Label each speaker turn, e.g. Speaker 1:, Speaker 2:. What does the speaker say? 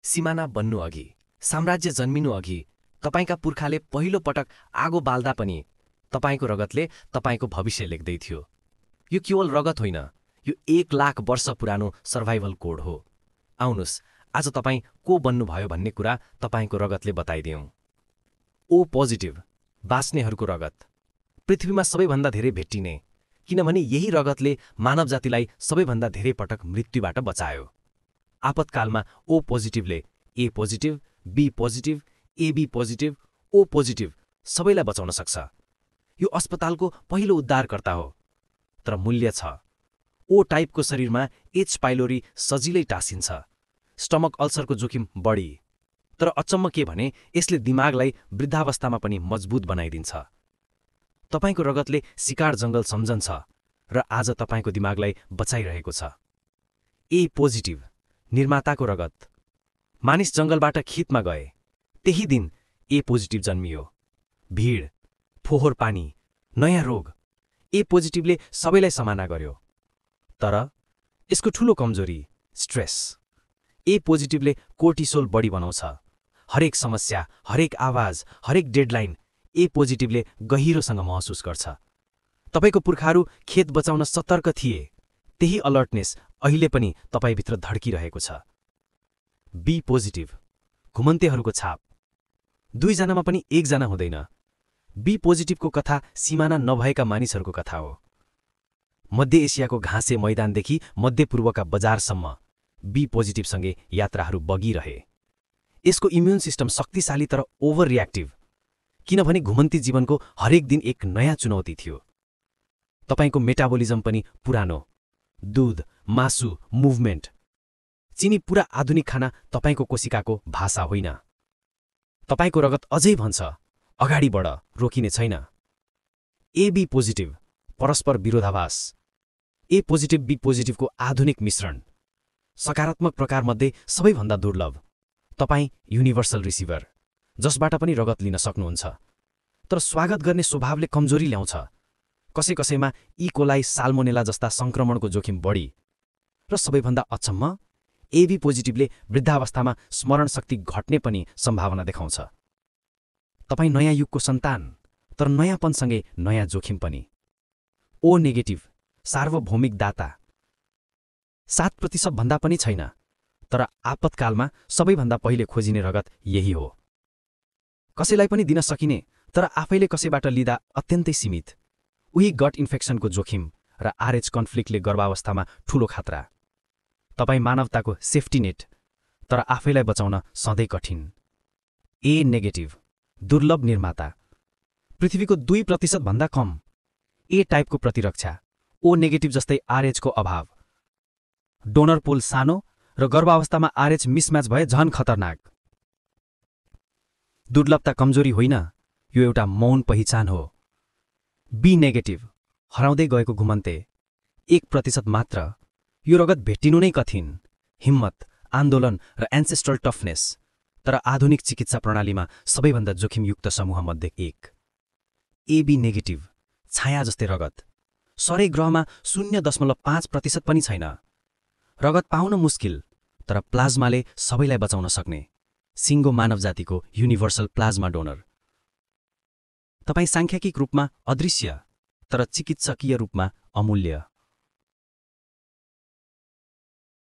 Speaker 1: सिमाना बन्नु अघि, साम्राज्य जन्मिनु अघि तपाईका पुर्खाले पहिलो पटक आगो बाल्दा पनि तपाईको रगतले तपाईको भविष्य लेख्दै थियो। यो केवल रगत होइन, यो 1 लाख वर्ष पुरानो सर्भाइभल कोड हो। आउनुस्, आज तपाईं को बन्नुभयो भन्ने कुरा तपाईको रगतले बताइदिउँ। ओ पोजिटिभ, बाँच्नेहरूको रगत, पृथ्वीमा सबैभन्दा धेरै भेटिने, किनभने यही रगतले मानव जातिलाई सबैभन्दा धेरै पटक मृत्युबाट बचायो। आपतकालमा ओ पोजिटिभले A positive, B positive, AB positive, O positive सबैलाई बचाउन सक्छ। यो अस्पतालको पहिलो उद्धारकर्ता हो। तर मूल्य छ। ओ टाइपको शरीरमा एच पाइलोरी सजिलै टाँसिन्छ, स्टमक अल्सरको जोखिम बढी। तर अचम्म के भने यसले दिमागलाई वृद्धावस्थामा पनि मजबुत बनाइदिन्छ। तपाईको रगतले शिकार जङ्गल सम्झन्छ र आज तपाईको दिमागलाई बचाइरहेको छ। ए पोजिटिभ, निर्माताको रगत, मानिस जङ्गलबाट खेतमा गए, त्यही दिन ए पोजिटिभ जन्मियो। भिड, फोहोर पानी, नयाँ रोग, ए पोजिटिभले सबैलाई समाना गर्यो। तर यसको ठूलो कमजोरी स्ट्रेस। ए पोजिटिभले कोर्टिसोल बढी बनाउँछ। हरेक समस्या, हरेक आवाज, हरेक डेडलाइन ए पोजिटिभले गहिरोसँग महसुस गर्छ। तपाईको पुर्खाहरू खेत बचाउन सतर्क थिए, त्यही अलर्टनेस अहिले पनि तपाईभित्र धड्किरहेको छ। बी पोजिटिभ, घुमन्तेहरूको छाप, दुईजनामा पनि एकजना हुँदैन। बी पोजिटिभको कथा सिमाना नभएका मानिसहरूको कथा हो। मध्य एसियाको घाँसे मैदानदेखि मध्यपूर्वका बजारसम्म बी पोजिटिभसँगै यात्राहरू बगिरहे। यसको इम्युन सिस्टम शक्तिशाली तर ओभर रियाक्टिभ, किनभने घुमन्ती जीवनको हरेक दिन एक नयाँ चुनौती थियो। तपाईको मेटाबोलिजम पनि पुरानो, दूध, मासु, मुभमेन्ट, चिनी पुरा आधुनिक खाना तपाईको कोशिकाको भाषा होइन। तपाईको रगत अझै भन्छ, अगाडि बढ, रोकिने छैन। एबी पोजिटिभ, परस्पर विरोधाभास। ए पोजिटिभ बी पोजिटिभको आधुनिक मिश्रण, सकारात्मक प्रकारमध्ये सबैभन्दा दुर्लभ। तपाईँ युनिभर्सल रिसिभर, जसबाट पनि रगत लिन सक्नुहुन्छ। तर स्वागत गर्ने स्वभावले कमजोरी ल्याउँछ। कसैकसैमा ई कोलाई, साल्मोनेला जस्ता संक्रमणको जोखिम बढी। र सबैभन्दा अचम्म, एबी पोजिटिभले वृद्धावस्थामा स्मरण शक्ति घट्ने पनि सम्भावना देखाउँछ। तपाईँ नयाँ युगको सन्तान, तर नयाँपनसँगै नयाँ जोखिम पनि। ओ नेगेटिभ, सार्वभौमिक दाता, 7% भन्दा पनि छैन। तर आपतकालमा सबैभन्दा पहिले खोजिने रगत यही हो। कसैलाई पनि दिन सकिने, तर आफैले कसैबाट लिँदा अत्यन्तै सीमित। उही गट इन्फेक्सनको जोखिम र आरएच कन्फ्लिक्टले गर्भावस्थामा ठूलो खतरा। तपाईँ मानवताको सेफ्टी नेट, तर आफैलाई बचाउन सधैँ कठिन। ए नेगेटिभ, दुर्लभ निर्माता, पृथ्वीको 2% भन्दा कम। ए टाइपको प्रतिरक्षा, ओ नेगेटिभ जस्तै आरएचको अभाव। डोनर पोल सानो र गर्भावस्थामा आरएच मिसम्याच भए झन खतरनाक। दुर्लभता कमजोरी होइन, यो एउटा मौन पहिचान हो। बी नेगेटिभ, हराउँदै गएको घुमन्ते, 1% मात्र। यो रगत भेटिनु नै कठिन। हिम्मत, आन्दोलन र एन्सेस्ट्रल टफनेस, तर आधुनिक चिकित्सा प्रणालीमा सबैभन्दा जोखिमयुक्त समूहमध्ये एक। एबी नेगेटिभ, छाया जस्तै रगत, सरै ग्रहमा 0.5% पनि छैन। रगत पाउन मुस्किल, तर प्लाज्माले सबैलाई बचाउन सक्ने। सिङ्गो मानव जातिको युनिभर्सल प्लाज्मा डोनर। तपाईँ सांख्यिकीक रूपमा अदृश्य, तर चिकित्सकीय रूपमा अमूल्य।